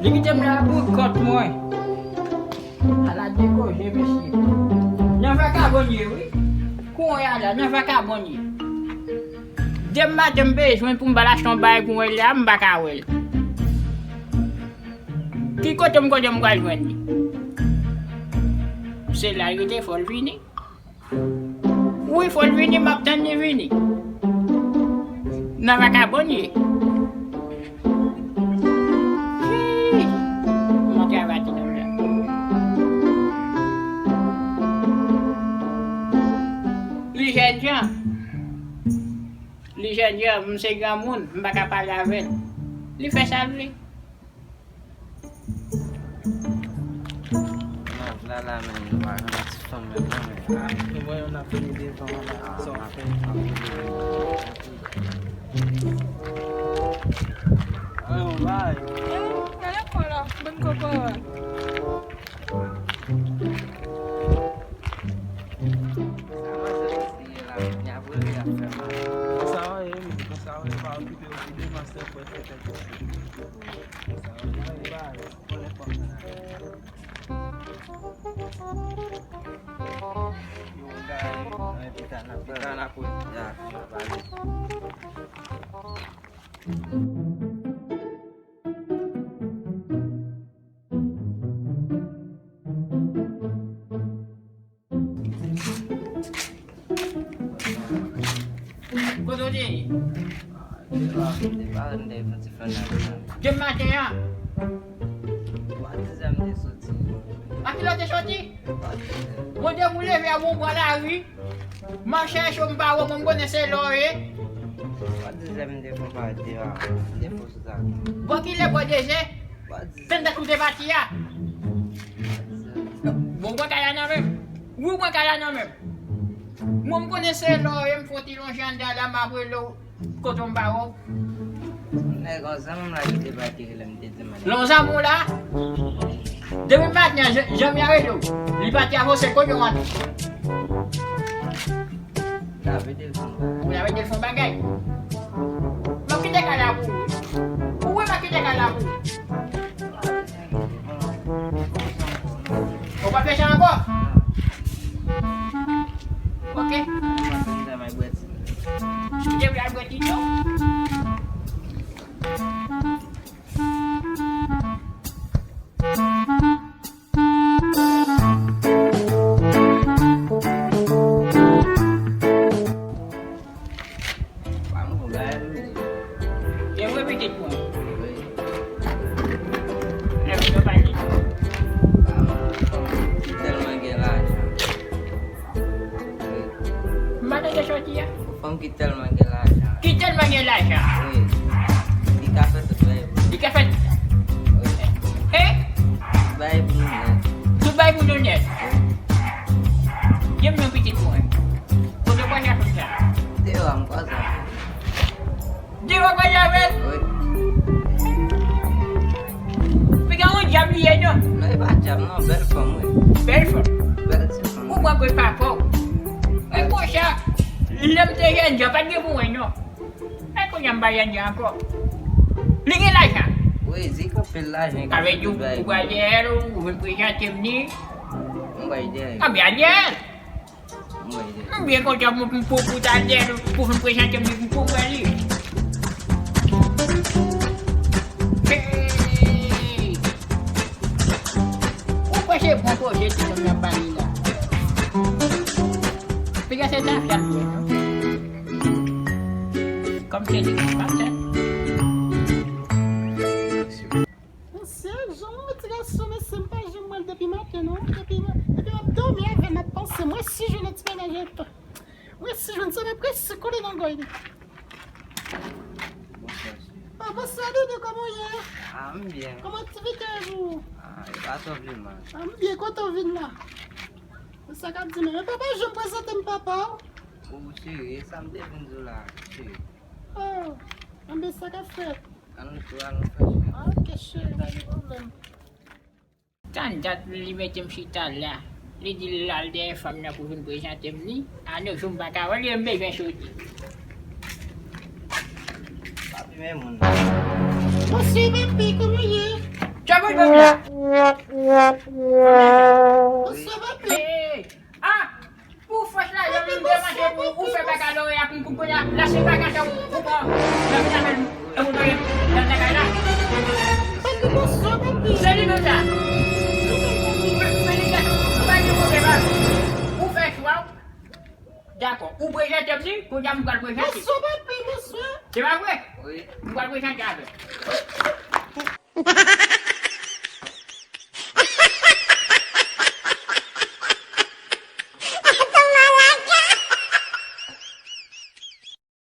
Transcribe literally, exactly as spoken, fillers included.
Li kite m la pou kont mwen. Ala dekoze, mesye. Nan vakabon ye, wi. Kounye a la, nan vakabon ye. Demen maten m bezwen pou m ba l achte yon bagay pou mwen la, m pa ka wè l. Ki kote m kote m pral jwenn li? Se la l rete, fò l vini. Wi, fò l vini, m ap tann li vini. Nan vakabon ye. Hii! Montre avè ti nonm la. Li jènjan. Li jènjan, m se granmoun, m pa ka pale avè l. Li fè sa l vle. Nan vla la menm, nou pa janm ti fanm menm non, men, ah. Nou wè yon ap vini devan an la, sa w ap fè. Ah, yon bagay. Gade kò la, bann kòkòrò. Sa manzè soti ye la, menm, y ap rele, y ap fè mal. Konsa w ye, menm, konsa w ye, pa okipe w, kite mastè fè tèt ou. Konsa w ye, pa okipe w. Kote w te ye? Depi maten an. Bò dizè m te soti. A kilè w te soti? Bò dizè. Bon, depi w leve a, bon, bò lari. M ap chèche w, m pa wè w, mwen m konnen se la w ye. Bò dizè m te fon pa deyò a. M te fon sou sa. Bò kilè bò dizè? Bò dizè. Tann dat ou te pati a. Bò dizè. Bon, w pran kay la nan men m. Wi, w pran kay la nan men m. Mwen, m konnen se lè w ye, m fè yon ti lonje anndan la, m ap rele w kote w m pa wè w. Nèg, yon zanmi m la ki te pati lè m te di m ale. Yon zanmi w la? Depi maten an, jan, jan m ap rele w, li pati avanse, kote w antre? Ou la mete l fè yon bagay. Ou la mete l fè yon bagay. M ap kite kay la pou ou. Ou wè m ap kite kay la pou ou. Ou pa fè sa ankò? Ok. Ou te vle al bwè ti dlo? Pa nou bagay nou di. E vre pitit mwen. Wi. E vre pale. Pa nou fanm ki tèlman gen lajan. Wi. M pa tande soti a. Fanm ki tèlman gen lajan. Ki tèlman gen lajan. Wi. Li ka fè tout bagay pou nou. Li ka fè. Wi. He? Tout bagay pou nou nèt. Tout bagay pou nou nèt. Wi. Di m non pitit mwen. Kote w kwaze avè l la? Deyò a m kwaze avè l. Deyò w kwaze avè l? Wi. Piga yon dyab li ye non. Non, e pa dyab non, bèl fanm wi. Bèl fanm. Bèl ti fanm. Ou pran gwo papa w. E konsa, lè m te jènjan, pa t gen pou mwen non. E kounye a m pa jènjan ankò. Li gen lajan. Wi, li gen anpil lajan. Sa vle di ou pral dèyè l, ou vin prezante m li. M pral dèyè l. Anben al dèyè l. M byen kontan pou, pou, pou ta dèyè l, pou vin prezante m li pou, pou wè li. Hey! Ou kwè se bon pwojè ti nonm nan ba li la? Piga se zafè l vre non. Kòm se li ki patè. Mesye, jan mwen ti gason, mesye, m pa janm wè l depi maten non. Depi, depi m ap dòmi avè l, m ap panse, mwen si jwenn ti bagay jan tan. Mwen si jwenn sa, m ap resi kole nan gòy li. Bonswa, cheri. Ah, bonswa, Doudou, kòman w ye? Ah, m byen. Kòman aktivite yo? Ah, e pa twò vle mal. Ah, m byen, kote w vin la? Sa k ap di menm. Men papa w janm prezante m papa w? O, cheri, e sa m te vin di w la, cheri. Oh, anben sa k ap fèt? Ann tou al nou fè cheri. Ah, ok, cheri, pa gen pwoblèm. Tann dat li mete m chita la. Li di l al dèyè fanm nan pou vin prezante m li. A nou jou m pa ka wè l, e m bezwen soti. Papi, men moun nan. Bonswa, papi, kòman w ye? Sa Se li menm sa. Ou pa gen pwoblèm avè m. Ou fè chwa w. Dakò. Ou prezante m li, kounye a m pral prezante. Se pa vre? M pral prezante avè l.